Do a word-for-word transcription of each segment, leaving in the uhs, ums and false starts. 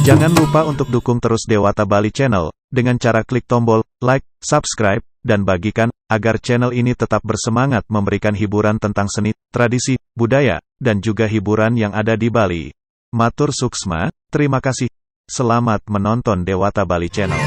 Jangan lupa untuk dukung terus Dewata Bali Channel dengan cara klik tombol like, subscribe, dan bagikan agar channel ini tetap bersemangat memberikan hiburan tentang seni, tradisi, budaya, dan juga hiburan yang ada di Bali. Matur suksma, terima kasih. Selamat menonton Dewata Bali Channel.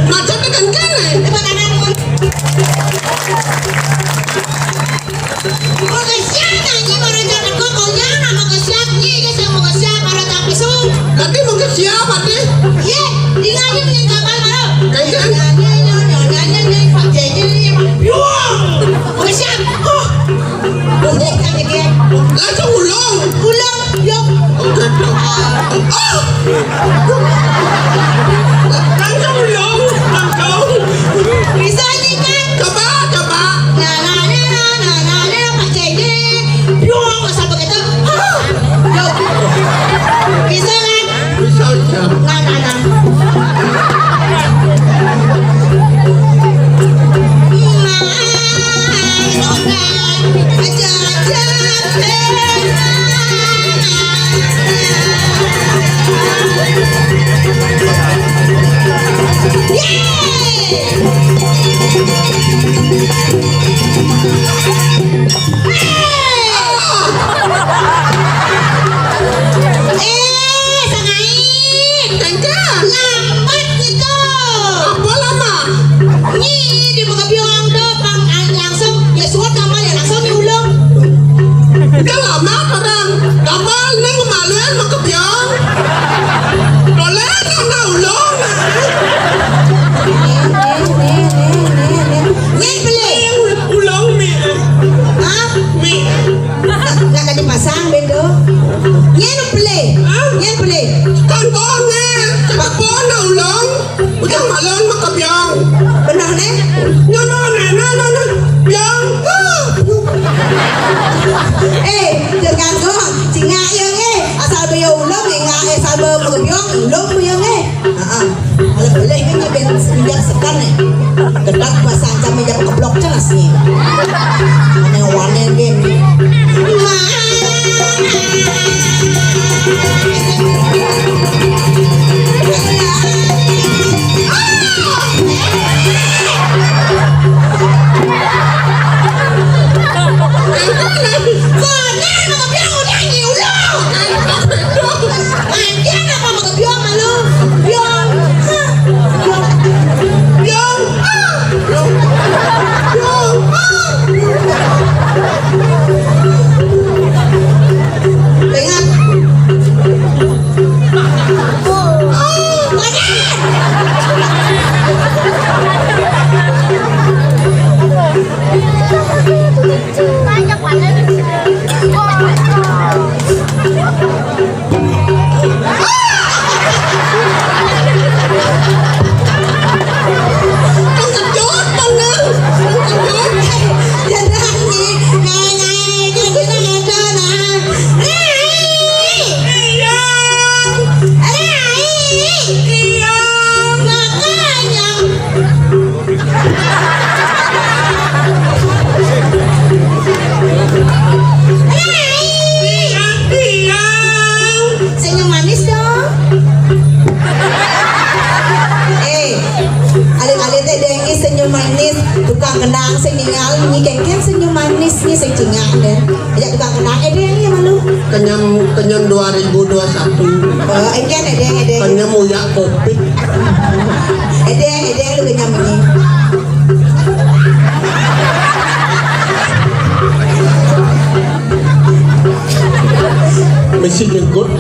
Macam tekan kan, eh? Tekan tangan. Mau ke siapa nyi, mau rencana kok, kau nyana mau ke siapa nyi, ke siapa mau ke siapa, ada tak pisau. Nanti mau ke siapa, deh? Ye, tinggal nyi punya kapal malu. Kayak kan? Nyanyi, nyanyi, nyanyi, nyanyi, Pak Jeje, nyanyi, Pak. Yuang! Mau ke siapa? Oh. Langsung ulang. Ulang, yuk. Oke, dong. Ah! Langsung ulang, langsung. Bisa nyi kan? Coba, coba. Nah, nah, nah, nah, nah, nah, nah, Pak Jeje. Yuang, asal begitu. Ah! Yuk. Bisa kan? Bisa, bisa. Nah, nah, nah. Eh, Sangain. Kencang. Lambat gitu. Apa lama? Nyi di Bagabiong doang, ah, langsung, ya, suat kamar, ya, langsung nyi ulung. Udah lama orang. Kamar neng malu mau ke biong. Boleh, nana ulung. Nyi beli. Ulung mi. Hah? Mi. Nak, nak ka dipasang bendo. Nyen pelih. Hah? Nyen pelih. Kangkong, eh. Cakap pun nak ulung. Udah malam mak kebiang. Benar, neh? No, no, neh, no, no, no. Biang. Eh, tergantung. Cingak yang, eh. Asal beliau ulung, ingat, eh, asal beliau kebiang, ulung beliau, eh. Heeh. Kalau boleh kan dia biar semenjak sekan ni. Kedap bahasa macam meja keblok jelas ni. Aneh-aneh game ni. Kau nak nak biar orang ni ulang. Anjing apa mau kebiong malu? Biong. Biong. Biong. Biong. Tengok. Senyum manis dong. Eh, alit-alit teh dengi senyum manis. Tukang kenang sing ningal, nyi kengken senyum manis, nyi sing cingak deh. Ajak tukang kenang, eh, dengi malu. Kenyam, kenyam dua ribu dua satu. Oh, engken, eh, deng, eh, deng. Kenyam uyak covid. Eh, deng, eh, deng, lu kenyam ini. Mesti jengkut.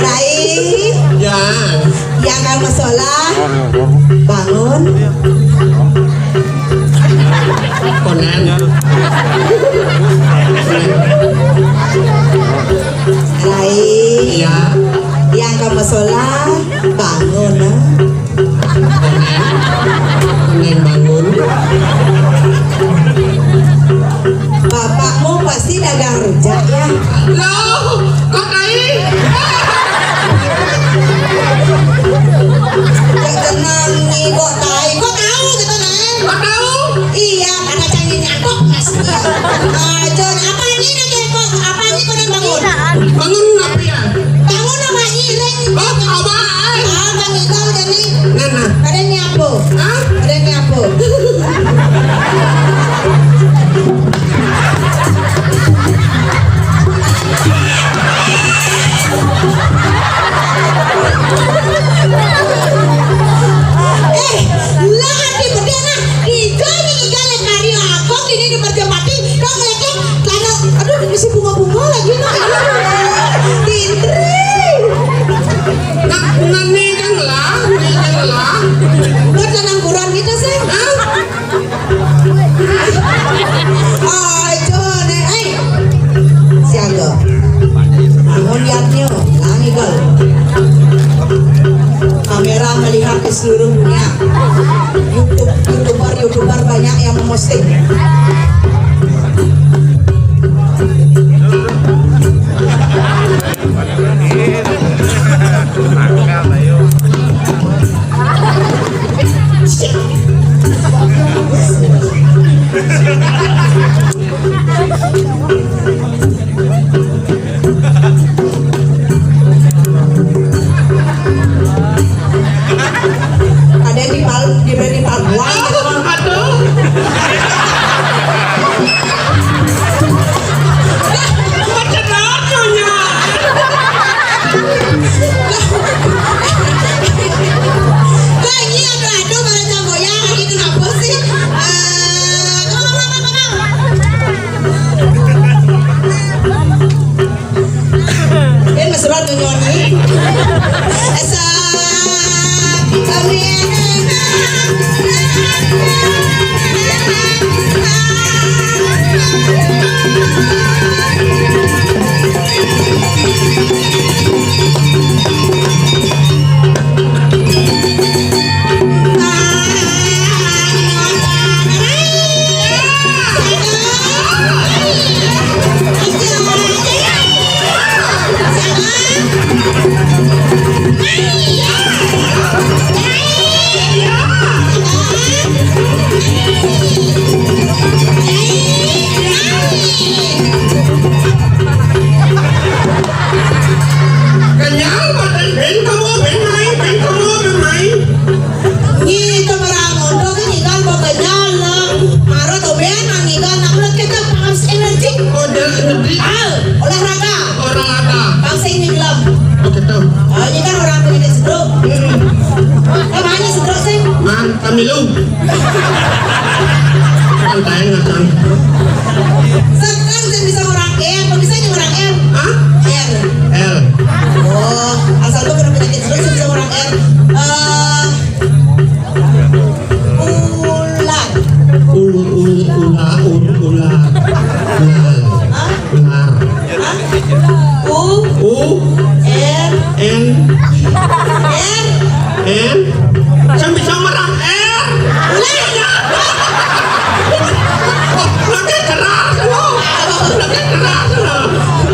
Rai. Ya. Yang kamu sholat. Bangun. Konen. Rai. Ya. Yang kamu sholat. Bangun, nah. Konen. Konen bangun. seluruh dunia. YouTube, YouTuber, YouTuber banyak yang memposting. Ada di Pal-, di, di Paguang gitu. Aduh. Macam apa nya? Lah, iya, aduh, aduh, para camboyang, lagi kenapa sih? Eh, come on, come on, come on. Dia mesra tuh nyanyi. Esa, kami. Kenyal badan, ben kamu, ben main, ben kamu, ben main. Nyi, itu barang mondo tuh nyigal mau kenyal, loh. Maro tuh ben, nang nyigal, nang udah kita panas energi. Oh, dia energi. Ah, olahraga. Olahraga. Bangsa ini gelap. Oh, gitu. Oh, ini kan orang penyakit stroke. Hmm. Eh, mana stroke sih? Man, kami lu. Santai, ngatang. Sekarang saya bisa orang R, kok bisa nih orang R? Hah? R. L. Oh, asal lu kena penyakit stroke, saya bisa orang R. Eh, ular. Ul-, ul-, ula-, ul-, ula-, ular. Hah? Ular. Hah? U. U. R. N. R. N. Sampai sama orang R. Ular. Lagi keras, lo. Lagi keras, lo.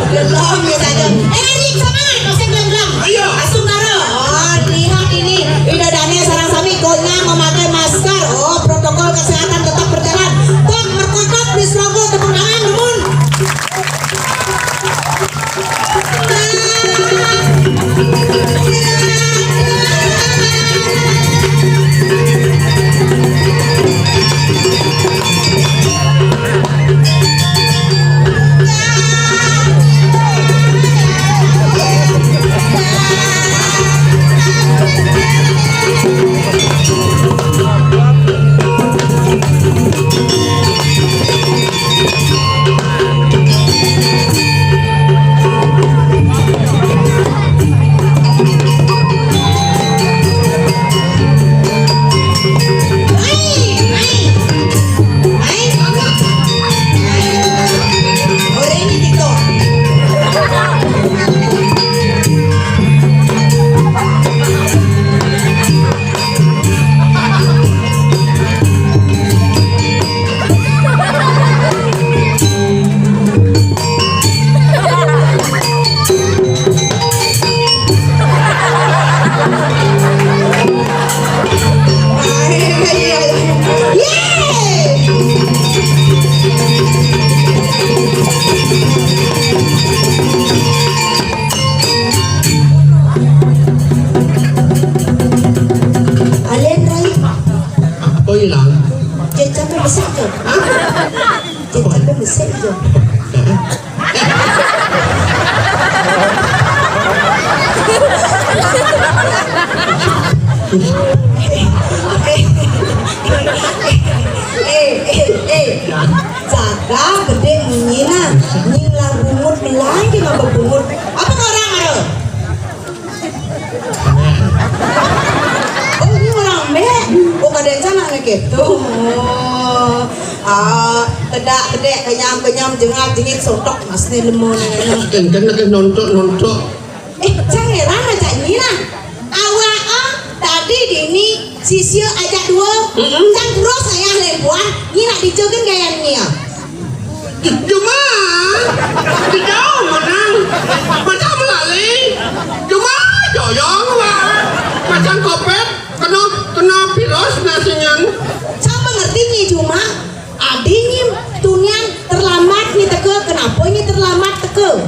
Belum, ya, saja. Eh, ini sama, kau saya bilang, bilang. Ayo. Asum Tara. Oh, lihat ini. Ida Dane sareng sami konyang memakai masker. Oh, protokol kesehatan tetap berjalan. Tok merkotok di Serogo, tepuk tangan, dumun. Alen, Rai. Apa hilang? Dia capek besar tu. Hah? Dia capek besar tu. Eh, eh, eh. Jaga gede munyi nah. Nying lah bungut, bilang ki mah bebungut. Apa kau orang ada? Oh, ini orang mek. Oh, kadang sana nih gitu. Oh. Ah, tedak, tedek, kenyam, kenyam, jengak, jengik, sotok, mas ni lemu ni. Kan, kan, kan, nontok, nontok. Eh, cang heran aja ni lah. Awak, ah, tak Di dini sisia ajak dua, mm-mm, can terus ayah lempuan, nyi nak dicokin gaya nyi ya. Cuma, di jauh menang. Macam melali. Cuma joyong lah. Macam kopet, kena, kena virus nasinya. Siapa ngerti nyi cuma? Adi nyi tunian terlambat nyi teka, kenapa nyi terlambat teka?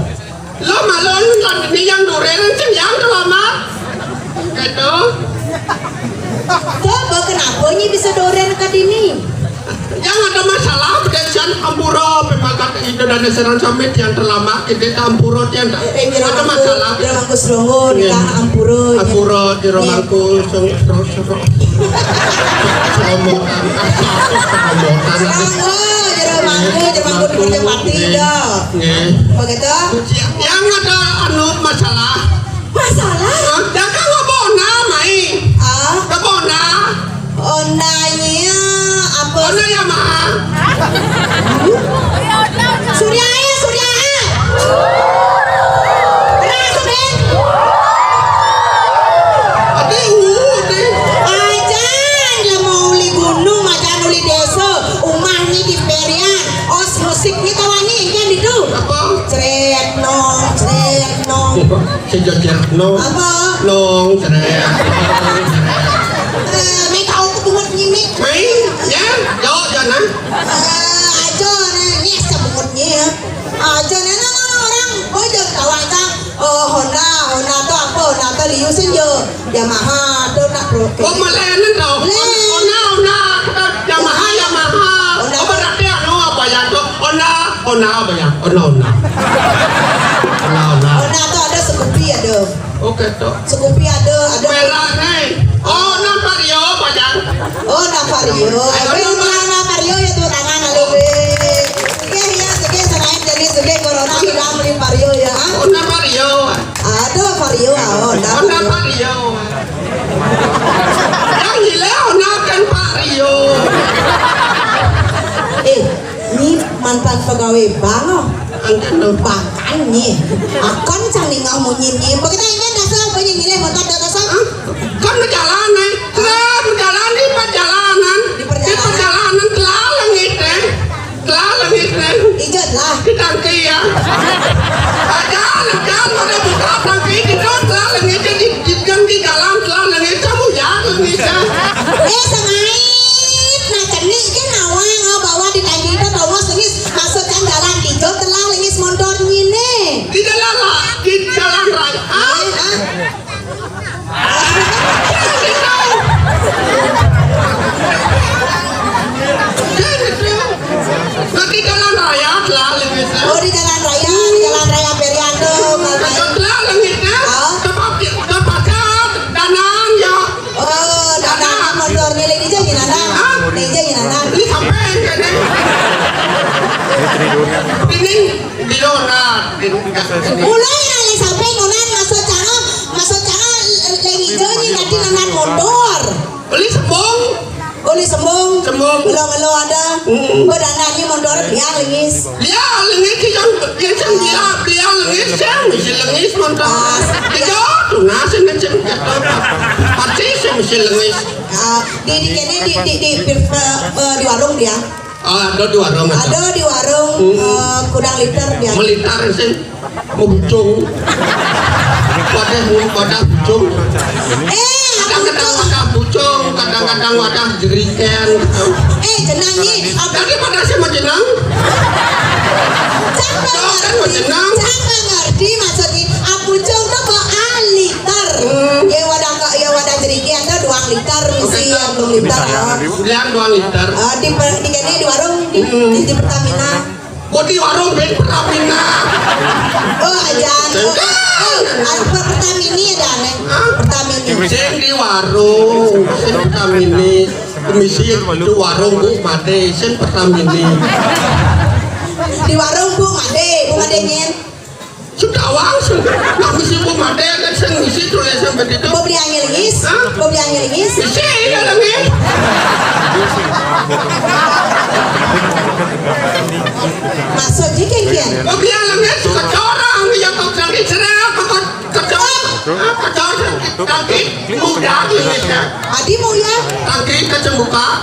Lo maklum kan ini yang duren cing yang terlambat. Gitu. Coba kenapa nyi bisa duren ke dini? Yang ada masalah, pedesan ampura, pemakat itu dan seran samit yang terlambat, itu ampura yang tak. Eh, eh, ada masalah. Jero mangku serongo, iya, nikah ampura, ya. Ampura, jero mangku, song, song, song. Seromotan, ah, seromotan. Serongo, jero mangku, jero mangku, jero mangku, jero mangku, iya. Nggih. Begitu? Yang ada anu masalah. Masalah? Hah? Dagang apa ona, Mai? Ah? Apa ona? Ona nya apa? Ona Yamaha. Surya ya, Surya. Pernah aku, Ben? Ati, uh, ati. Ajan, lah mau uli gunung, ajan uli desa, umah ni di Perian. Os musiknya kawan ni, kan itu? Apa? Cret nong, cret nong. Sejajar nong. Apa? Nong, cret. Eh, mai kau ke bungut ni, Mik. Mai, ya, jauh jana. Eh, aja ni, ni asal bungut ni ya. Aja ni, nah, nah, nah, orang, oh, jangan kawan kang. Oh, Honda, Honda tu apa? Honda tu liusin je. Yamaha tu nak pro. Oh, malah ni tau. Leh. Honda, Honda. Yamaha, Yamaha. Honda. Apa nanti anu apa ya tu? Honda, Honda apa ya? Honda, Honda. Honda, Honda. Honda tu ada Scoopy ada. Oke, tu. Scoopy ada, ada. Merah ni. Oh, Honda Vario, Pak Jan. Oh, Honda Vario. Ayo, Ayo, Honda. Honda Vario ya, tepuk tangan, aduh, weh. Oke, ya, oke, selain dari, oke, corona hilang di Vario ya, ah? Honda Vario. Ada Vario, ah, Honda Vario. Honda Vario. Yang gila, Honda kan Vario. Eh, ni mantan pegawai bank, oh. Anten tu. Bahkan ni, akan cang ningau munyi ni. Begitu ini dasar bunyi nyilih motor dah dasar. Hah? Kan berjalan, eh. Telah berjalan di perjalanan. Di perjalanan. Di perjalanan telah langit, eh. Telah langit, eh. Ijat lah. Di tangki, ya. Aja, aja, pada buka tangki, di dalam telah langit, eh. Di, di, di, di jalan telah langit, kamu ya, langit, ya. Eh, sengait. Nah, cenik je nawang, oh, bawa di tangki itu, tongos lengis. Masukkan jalan hijau, telah lengis motor nyine. Di jalan lah, di jalan raya. Ah? Eh, ah. Nanti jalan raya lah lebih. Oh, di jalan raya, di jalan raya Perianto, Mas. Lah lebih. Ah? Tempat, tempat danan ya. Oh, danan motor ni lagi je, ni danan. Hah? Ni je, ni danan. Ini sampai ke ni. Ini Di Leonard. Mulai nang lagi sampai nunan masuk cara, masuk cara lagi hijau ni nanti nunan motor. Beli sembung. Beli sembung. Sembung. Belum, belum ada. Hmm. Berdananya motor dia lengis. Dia lengis yang, yang dia, dia lengis, yang mesti lengis motor. Pas. Dia tu nasi macam kata. Pasti saya mesti lengis. Ah, di, di kene di, di, di, eh, eh, di warung dia. Ah, ada di warung, ada. Ada di warung, hmm, eh, kudang liter dia. Meliter sih, mau bucung. Wadah, wadah bucung. Eh, kadang-kadang wadah bucung, kadang-kadang wadah jeriken gitu. Eh, jenang ni. Tadi pada saya mau jenang. Jangan ngerti, jangan ngerti maksudnya. Ah, bucung tu kok ah liter. Hmm. Ya wadah kok, ya wadah jeriken tu dua liter mesti, oke, yang dua liter. Bilang dua liter. Ah, di, di kene di warung, di, hmm, di, di Pertamina. Kok di warung ben Pertamina? Oh, ajan. Oh, oh, ah, per-, Pertamini ada aneh. Hah? Pertamini. Sing di warung, sing Pertamini. Misi itu warung Bu Made, sing Pertamini. Di warung Bu Made, Bu Made nyen. Sudah awal sih. Nak misi Bu Made kan sing misi tulisan begitu. Mau beli angin lengis? Hah? Mau beli angin lengis? Misi ya lengis. Masuk je kian. Mau beli lengis kecor, yang kau cari cerai apa kau kecor? Ah, kecor. Tangkit, muda, Indonesia. Adi mau ya? Tangkit, kacang buka.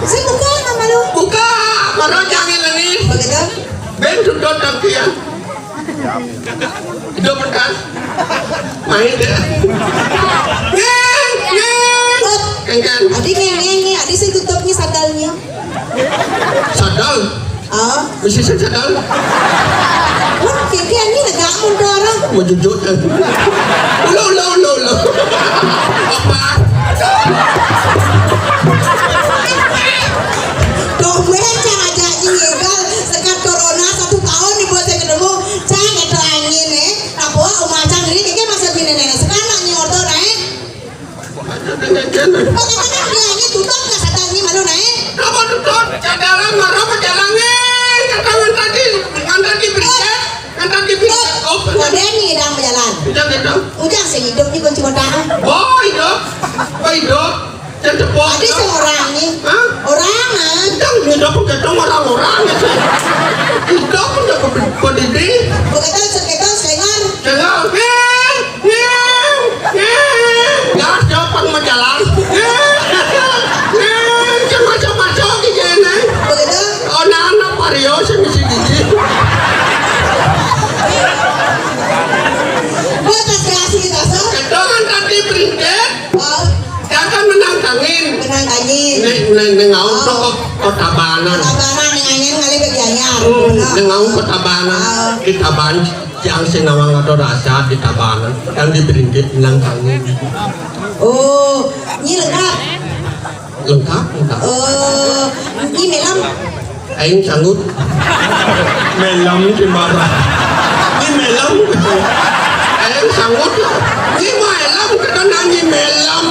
Saya buka nama lu. Buka, baru jangan lagi. Begitu? Ben tutut tangkian. Hidup kan? Main deh. Ngen, ngen. Kengkeng. Adi ngeng ngeng ni, adi saya tutupnya sandalnya. Sadal. Ah. Mesti saya sadal. Wah, kengkeng ni negak mun tu orang. Mau jujur kan? Ulo, ulo, ulo, ulo. Apa? Tuh, gue yang cara aja nyegal sekat corona satu tahun nih buat saya ketemu. Cang itu angin eh. Apa umah cang ini kayaknya maksud ini nenek. Sekarang nyi orto naik. Ada dengan jalan. Pokoknya dia ini tutup nggak sadar ini malu naik. Apa tutup? Cadaran marah pejalannya. Katakan tadi, kan tadi berita, kan tadi berita. Oh, ada nih dang berjalan. Udah gitu. Ujang sing hidup ni kunci kota. Oh, hidup. Oh, hidup. Jangan tepuk. Ada seorang ni. Hah? Orang ah. Jangan hidup gedung orang-orang ya. Hidup udah berdiri. Begitu sekitar dengar. Dengar. Ngeng, ngeng, ngeng. Ya, siapa mau jalan? Ngeng, ngeng. Cuma-cuma coba gini. Begitu. Oh, nana pario sih mesti gigi. Buat kasih kasih rasa. Kedokan tadi berindet. Oh. Jangan menang kangin. Menang kangin. Neng neng neng ngaung tuh kok kota Banan. Kota Banan neng angin kali bagi anyar. Hmm, neng ngaung kota Banan. Oh. Di Tabanan yang sing nawang atau rasa di Tabanan yang di Beringgit menang kangin. Oh, ini lengkap. Lengkap, lengkap. Oh, ini melam. Aing sanggup. Melam di mana? Ini melam gitu. Aing sanggup. Ini melam kita nanya melam.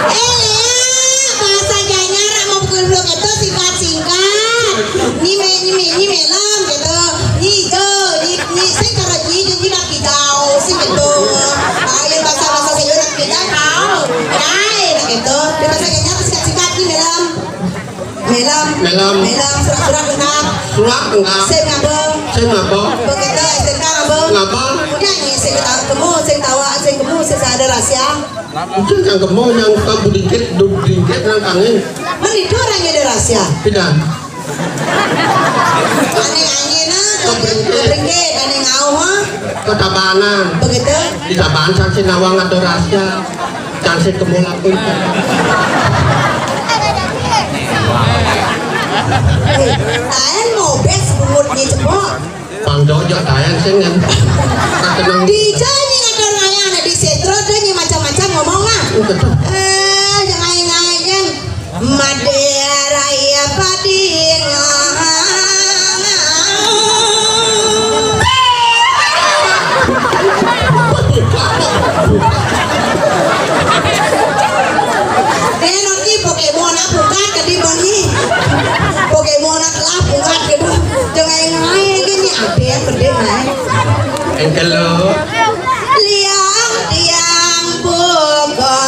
Eh, bahasa Gianyar mau pukul belum itu singkat-singkat. Ini me, ini me, ini melam gitu. Ini hijau, ini, ini saya cara ini jadi nak hijau sih gitu. Ah, yang bahasa bahasa saya nak hijau tahu. Ya, gitu. Di bahasa Gianyar singkat-singkat ini melam. Melam. Melam. Melam, surat-surat lengkap. Surat lengkap. Sing ngapa? Sing ngapa? Begitu S T K ngapa? Ngapa? Udah ni, sing tahu kemu, sing tawa, sing kemu, sing ada rahasia. Itu yang kemu yang tak berdikit, duduk dikit, nang kangin. Mana itu orangnya ada rahasia? Tidak. Aneh angin ah, kau berdikit, aneh ngau ah. Kota Banan. Begitu. Di Tabanan saksi nawang ada rahasia. Cansé kemu laku. Taén mobes bungut ni cepok. Pang dojo taén sing kan. Kakenang. Di jani ngatur ngayah di setro deh ni macam-macam ngomong ah. Betul. Eh, jangan ngain. Madé raya pading. Deno ki Pokemon aku kat kedi bani. Pokemon aku lah bukan gitu. Jangan ngain gini ada yang gede naik. Engkel lo. Liang tiang buka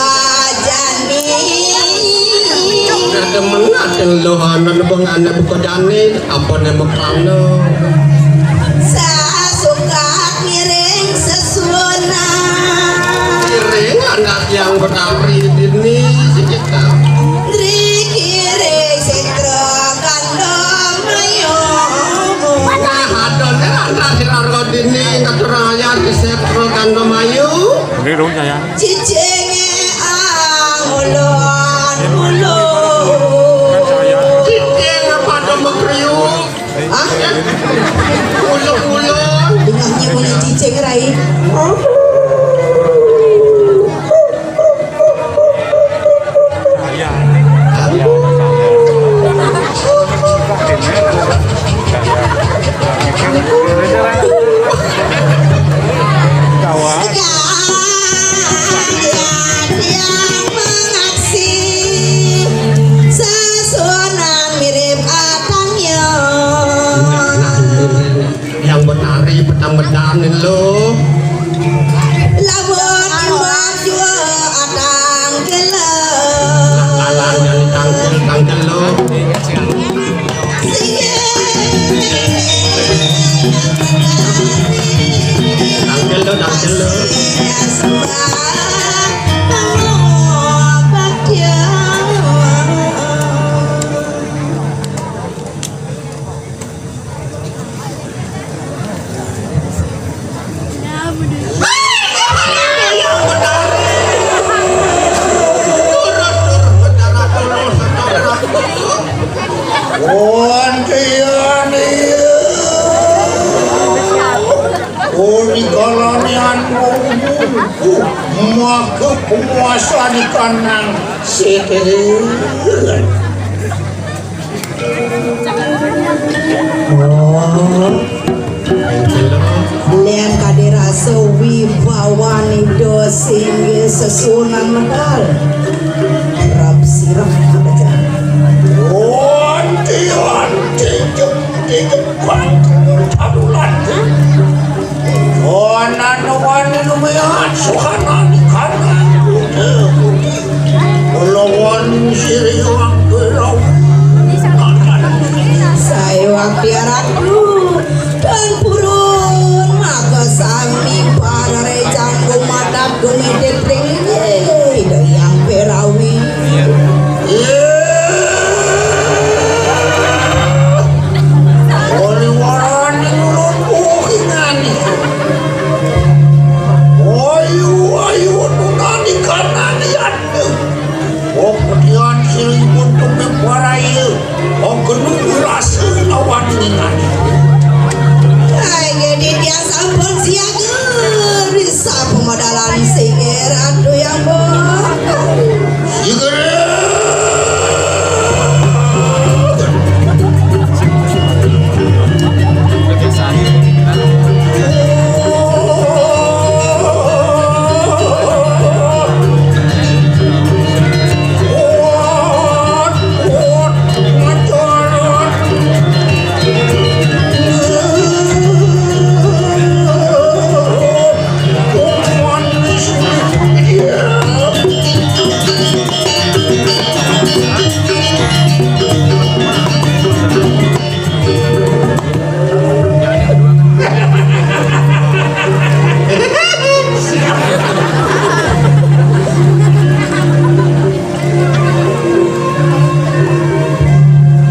jani. Ada mengat yang lo anak bang anak buka jani apa nama kano. Sasuka miring sesuna. Miring anak yang bertari dini si kita. Dri kiri sitra kandang ayo. Nah, adone anak si Largo dini katuraya di sitra kandang ayu. Ini dong saya. Cicingé ang ulun-ulun. Cicing apa ada mekriuk? Hah? Ulun-ulun. Dengarnya punya cicing, Rai. Kawan. Sesuunan mirip atangnya. Yang betari petang bedanin lo. Lamun imbang jua atang kelo. Lalan yang tangkel tangkel lo. Tangkel lo tangkel lo. Maka penguasa di kanang setelan. Oh. Bulian kade rasa wibawan Ida singgih sesuunan medal. Rap sirep apa jan? Onti, onti, juk, juk, kuat, tadulan. Onan wani lumihat suhana di kana. Putih, putih. Kula wani siriwang kula. Saya waktu ratu. Dan purun maka sami para rejang gumadap gumedit ring inggih Ida Hyang Perawi. Oleh warani ngulun ugi ngani. Ayu, ayu, nunani kanani anu. Wong pedian silih buntung nang waraya. Wong genung rasa lawan ningani. Hai, jadi dia sampun siaga. Risa pemodalan singir atu yang bo. Sigere.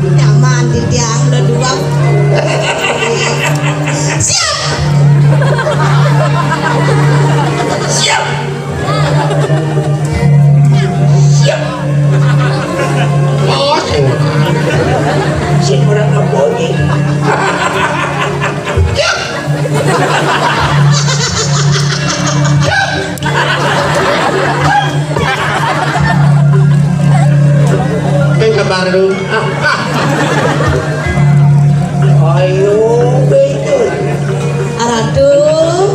Nyaman di tiang udah dua. Siap. Siap. Siap. Oh, sing, sing ora ngaboni. Siap. Sing kabar lu. Ayo, betul. Ratu,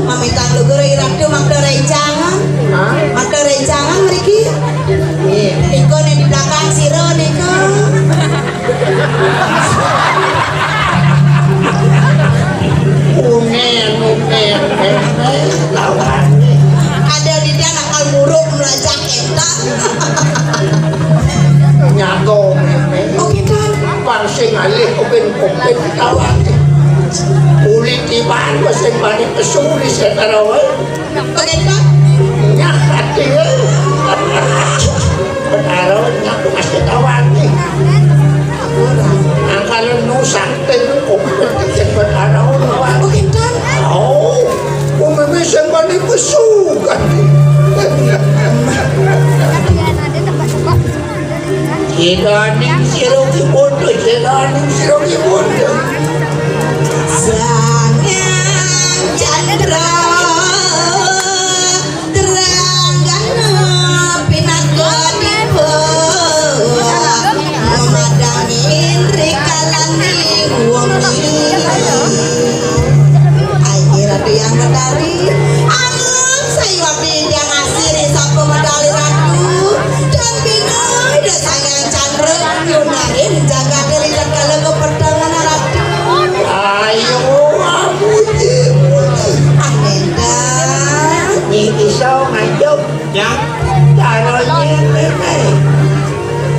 mamitang lugu ring Ratu makda rencangan. Hah? Makda rencangan mriki. Iya. Nika ning di belakang sira nika. Unen, unen, unen, lawan. Ada di dia nakal muruk melajak entak. Nyago, unen. Oh, gitu. Pang sing alih kuping-kuping lawan. Kulit iban sing bani pesuri setara wae. Begitu. Nyak ati, eh. Betara nyak masih tawani. Angkal nusak ten kok betara lawan. Begitu. Oh, umumnya sing bani pesu kan. Sira ning sira ki bondo, sira ning sira ki bondo. Sang Hyang Candra terang gana pinaka dipa memadangi indri kalaning wengi. Akhir ada yang medari. Sayuwakti Hyang Asih ring sapa medal Ratu, tan bingah Ida Sang Hyang Candra nyunarin jagate ring tatkala kapetengan Ratu. Ayo, amuji, muji. Ah, Ida. Nyi Iso nganjuk. Ya. Carane meme.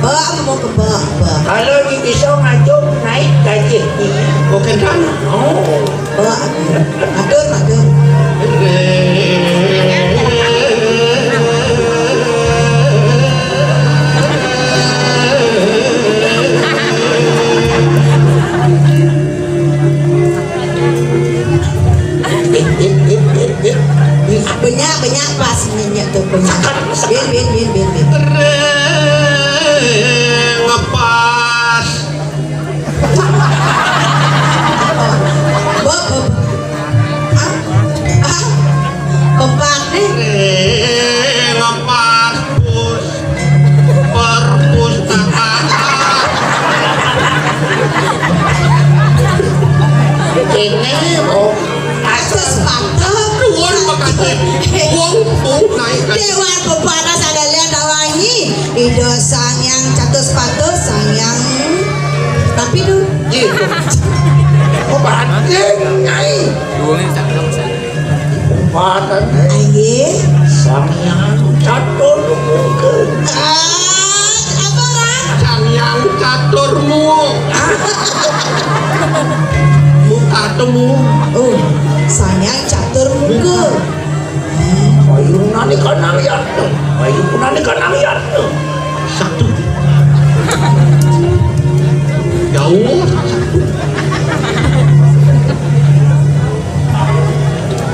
Ba, mau ke ba, ba. Kalau Nyi Iso nganjuk naik gaji. Bukan kan? Oh. Matur, matur. Banyak, banyak pas nyanyi tuh, banyak. Bin, bin, bin, bin, bin. Ngepas. Bo, bo, bo. Padan Aye. Sang Hyang Catur Muka. Ah, apa, Ran? Sang Hyang Catur Muka. Muka temu. Oh, Sang Hyang Catur Muka. Ayo nani kanang ya. Ayo nani kanang ya. Satu. Jauh.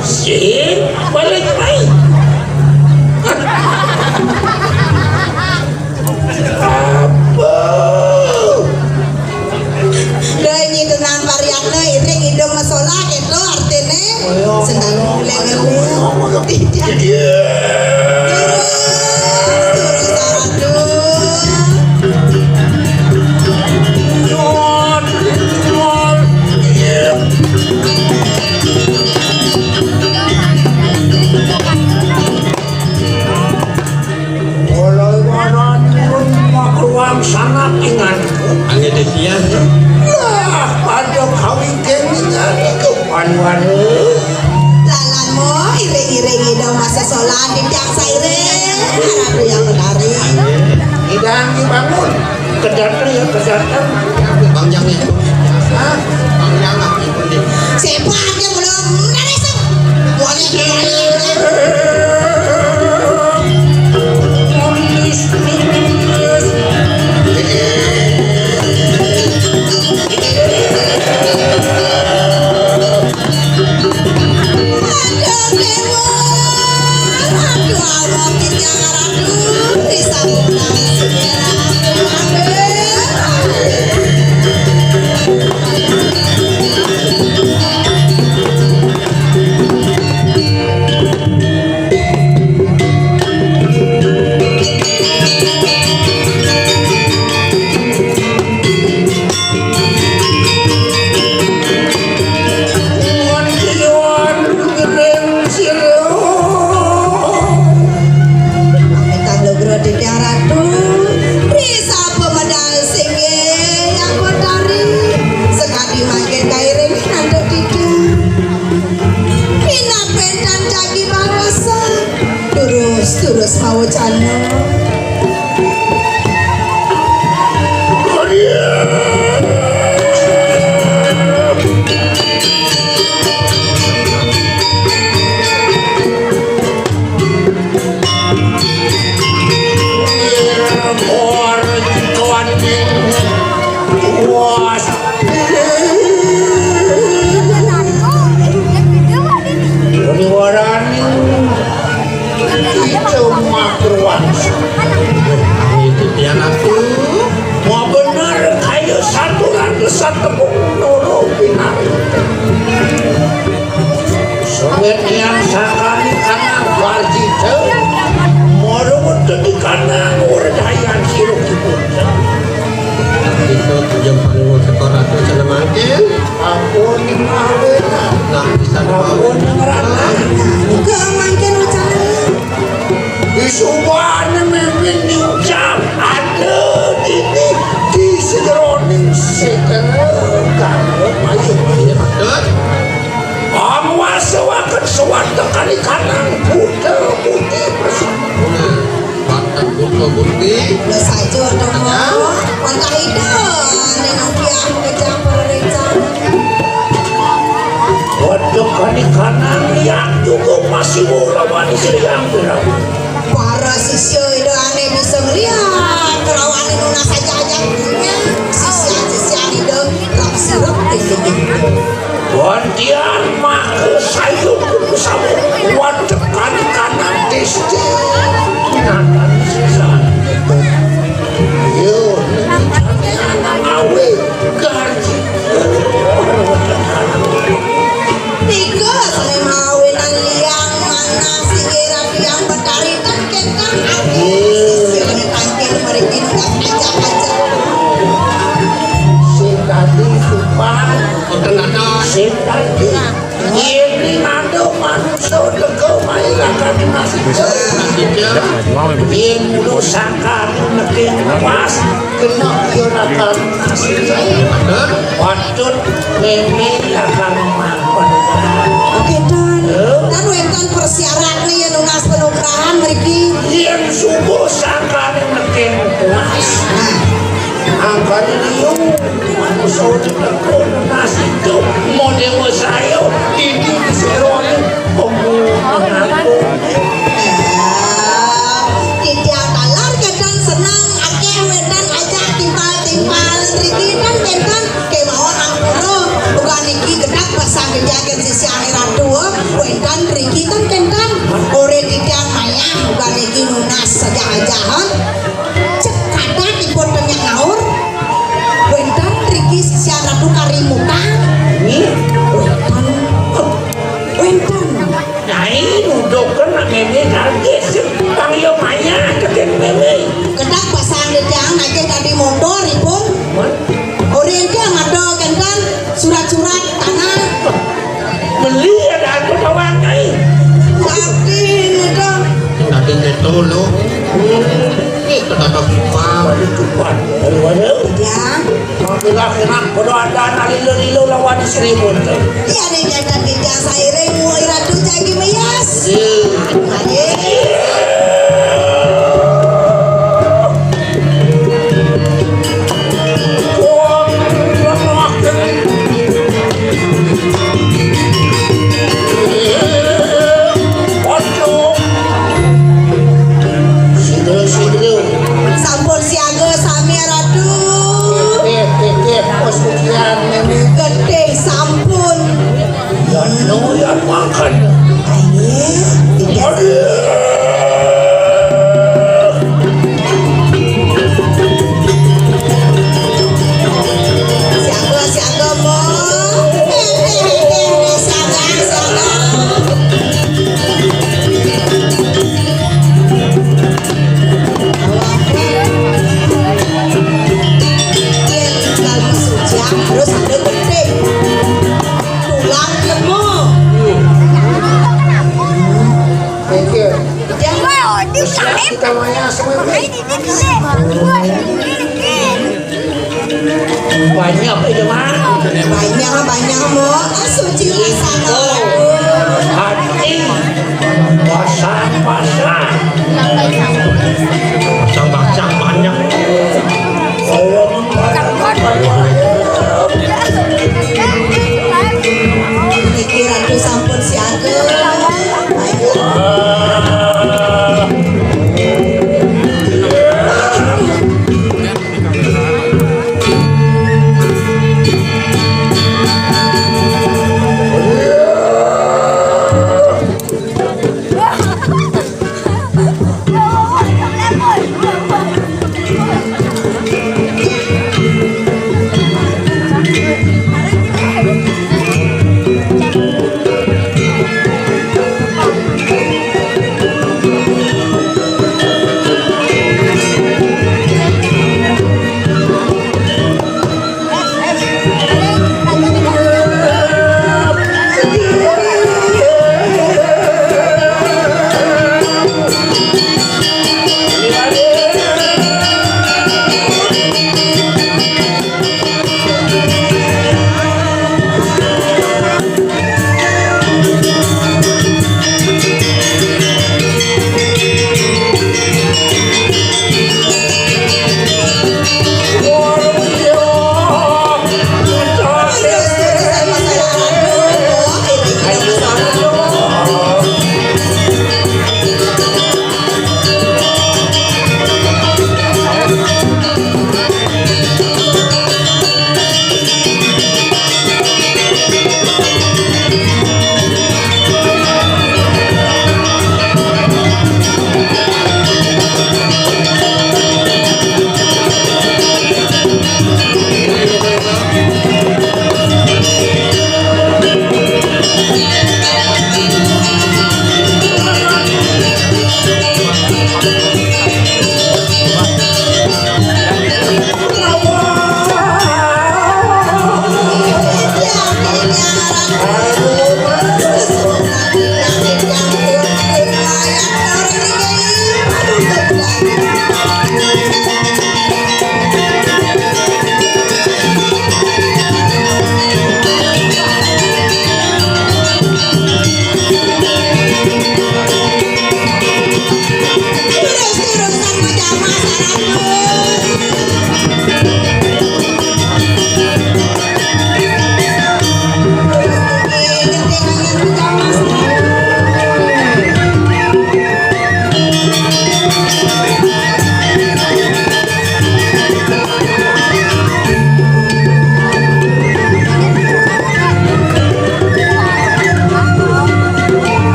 Sing balik mai. Apa? Lah, nyi tenan pariakna, iring idung masolah, gitu artine. Sendal lelele. Tidak. Iya. Terus, terus, aduh. Mulai waran pun makruang sangat ingan. Angge desian. Lah, pada kawin keningan iku panuan. Lalanmu iring-iring ida masa solan di tiang sairing. Ratu yang menari. Idang dibangun. Kedatang ya, kedatang. Bang Jang ya. Hah? Bang Jang lah, ibu ni. Siapa aja belum menari, Sang? Boleh, boleh. Pamitan lugra titiang Ratu, risapa medal singgih Hyang Betari, sakadi mangkin kairing antuk titiang. Minab bentan jagi bangsa, durus-durus mawacana. Waraning Ijo makruan. Itu dia aku. Mau bener kayu satu ratus satu pun nuru pinari. Sewet yang sakali karena wajib. Mau dadi kanang urdayan sirup. Itu tujuan panungul sekolah tu sana mangkin. Ampun, ampun. Nah, bisa ampun, ngerana. Ke mangkin wacana. Disubane mimpin nincang ada dini di sejeroning setelah kamu ayo. Iya, betul. Amuasa waken suwata kali kanang buta putih bersama. Watak buta bukti. Lo saja, Tomo. Ya. Watak ida, ane nang kiah ngejang para rencana. Watak kali kanang liat juga masih ora wani seliang. Para sisya ida ane bisa ngeliat kerawane nunas aja-aja. Sisya-sisya ida rap sirap tinggi. Wantian maka sayung kudu samu wadekan kanan desti. Kinatan sisa. Yo, awe gaji. Nika sane mawinan liang manah singgih rabiang betari tangketang ati. Sisine tangkil mriki nugas ajak-ajak. Sing dadi supan. Boten ada. Sing dadi. Yen rinando manungsa teka mailakan nasib. Yen mulo sangkan neking pas, kena yo rakan nasib. Patut meme akan mampun. Oke, Don. Halo? Dan Wénten persyaraté yén nunas panugrahan mriki. Yén subuh sangkané nekeng tunas. Nah. Angkané liu, manusa urip nekeng nunas itu, modéwa saya, ini diseroné, pembunuhan. Nah, titiang taler kénten seneng, akéh wénten ajak timpal-timpal mriki kan kénten. Kémaon ampura, uga niki gedhek pasang gedyaken sisiané Ratu, wénten riki ten kénten. Oré titiang mayah, uga niki nunas sajah-jahan. Cek kadang ipun ten nyaur. Wénten riki sisian Ratu kari muka. Nggih. Wénten. Wénten. Nyai nuduhken mémé kargis, pang ya mayah kedén mémé. Gedhek pasang gedyaken nagih dadi montor ipun. Oré titiang ada kénten surat-surat tanah. Beli ada aku tawang, Nyai. Sakti itu. Dadi kéto lho. Ih, kedadok ipang. Waduh, cepet. Waduh, waduh. Ya. Alhamdulillah, enak. Padha ada anak lilo-lilo lawan Sri Buntu. Iya, ning jantan titiang sairing, Ratu Jagi Meyas. Iya. Ayo. Sampun siaga sami, Ratu. Nggih, nggih, nggih, pujian niki. Getih sampun. Ya, no, ya, makan. Ayo, tidak. Aduh. Siaga, siaga, Mo. Henteh, henteh, siaga, siaga. Kalau masuk jam, terus ada penting. Tulang lemo. Thank you. Jangan. Kita maya semua. Banyak itu mah. Banyak, banyak, Mo. Ah, suci rasana. Hati. Pasang-pasang. Pasang-pasang banyak. Niki Ratu sampun siaga. Ayo.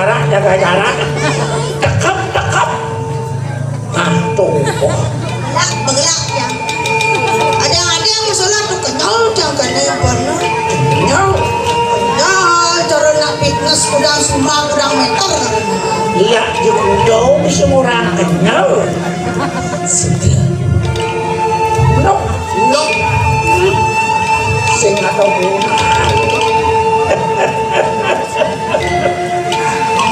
Jarak, jaga jarak. Tekep, tekep. Nah, tuh. Gelak, begelak, ya. Ada, ada yang masalah tuh kenyal, jangan kena pernah. Kenyal. Kenyal, cara nak fitness, udah sumbang, udah meter. Iya, di kuda bisa orang kenyal. Sedih. Nok, nok. Sing atau bukan.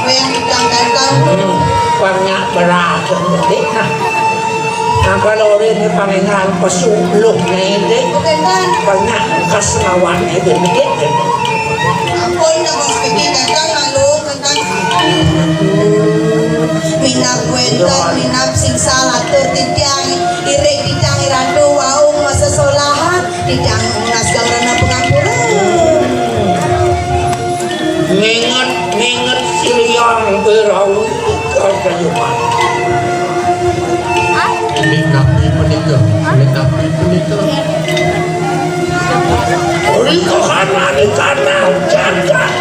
Apa yang kita katakan? Hmm, banyak beragam, Dik. Nah, nah, kalau orang ini pangeran pesuluk nih, Dik. Bukan, kan? Banyak bekas lawan itu, Dik. Ampun, nama seperti kata malu, kata. Minab wénten, minab sing salatur titiang, iring titiang Ratu wau masesolahan, titiang nunas gawrana pangampura. Nginget, nginget Siliang Berawi kayuman. Ini napi menika? Ini napi menika? Rika kana di kana jagat.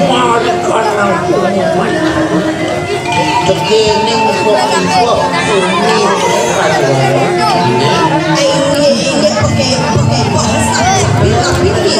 Mari kana kuman. Tegene kok iso ini. Ini, ini pakai, pakai bahasa. Tapi, tapi ini.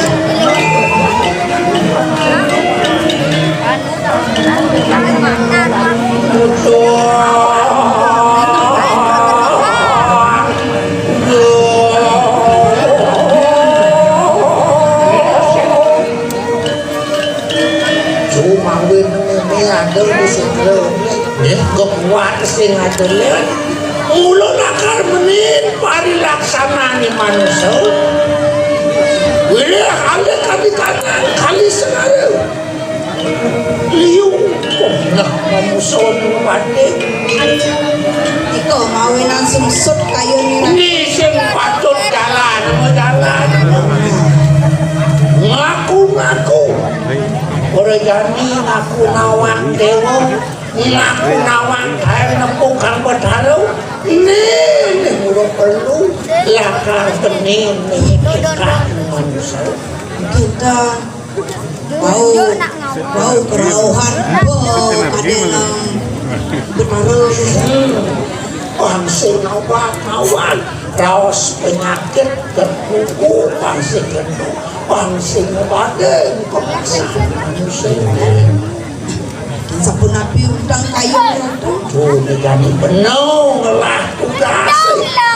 Cuma win ini ada di sini. Nggih, kok kuat sing ada lewat. Mula lakar menin parilaksanané manusa. Wiréh alih kami tangan kali senara. Liu, nah, manusa nu mati. Iko mawinan sungsut kayun nira. Ni sing patut jalan, mau jalan. Ngaku-ngaku. Ora jani ngaku nawang dewa, ngaku nawang gawe nepuk kang Bathara. Ni, ni urung perlu lakar bening ni kita manusa. Kita mau, mau kerauhan, bo, kadéna Bathara. Hmm. Bangsa nawang-nawang, raos penyakit, ketuku, bangsa ketuku, bangsa ngebadeng, bangsa manusia. Sapunapi undang kayun Ratu? Tuh, jani beno ngelah tugas.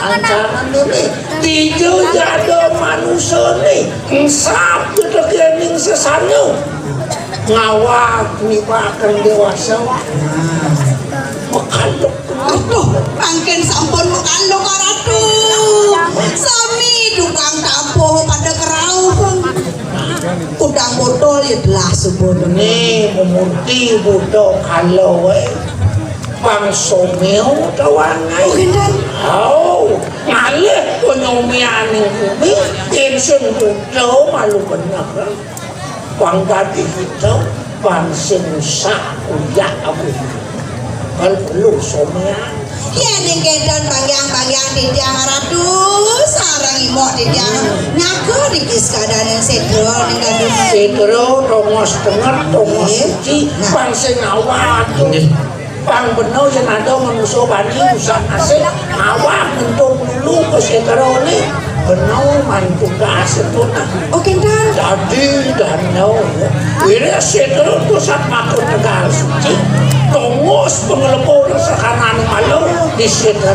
Ancaman ini, tiga jada manusia nih, ensap ketegening sesana. Ngawag nibaken dewasa. Nah. Mekanduk. Aduh, mangkin sampun mekanduk, Ratu. Sami tukang tabuh pada kerauh. Kudang botol ya telah subuh. Nih, memurti buta kala wae. Bangsa meo tawang ae. Oh, ngenten. Oh, ngalih penyomianing bumi, yen sing buta malu bener. Bang dadi kita, bang sing usah uyak aku. Bal perlu somian. Yen ing kénten banggiang-banggiang titiang Ratu, sareng imok titiang nyaga niki sekadaning sétra ning gandum. Sétra, tongos tenget, tongos suci, nah. Bang sing awak. Nggih. Bang beno yen ada manusa bani usah asik, awak mentung dulu ke sétrane. Beno mantugas itu nah. Oh, kénten. Dadi danau. Ini sétra pusat makut tegal suci. Tongos pengelepur sekarang malu di sétra.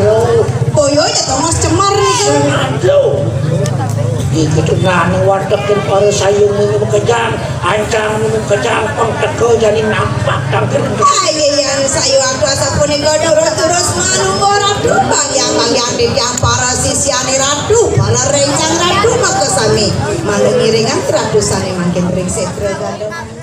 Boyo ya tongos cemar niku. Aduh. Iki tuh nang warteg para sayung ini kejang. Ancang minum kejang pengteka jani nampak tangkir. Aye yang sayu aku asa punika durus-durus manunggu Ratu, banggiang-banggiang titiang para sisiane Ratu, para rencang Ratu makasami. Manung iringan Ratu sane mangkin ring setra gandum.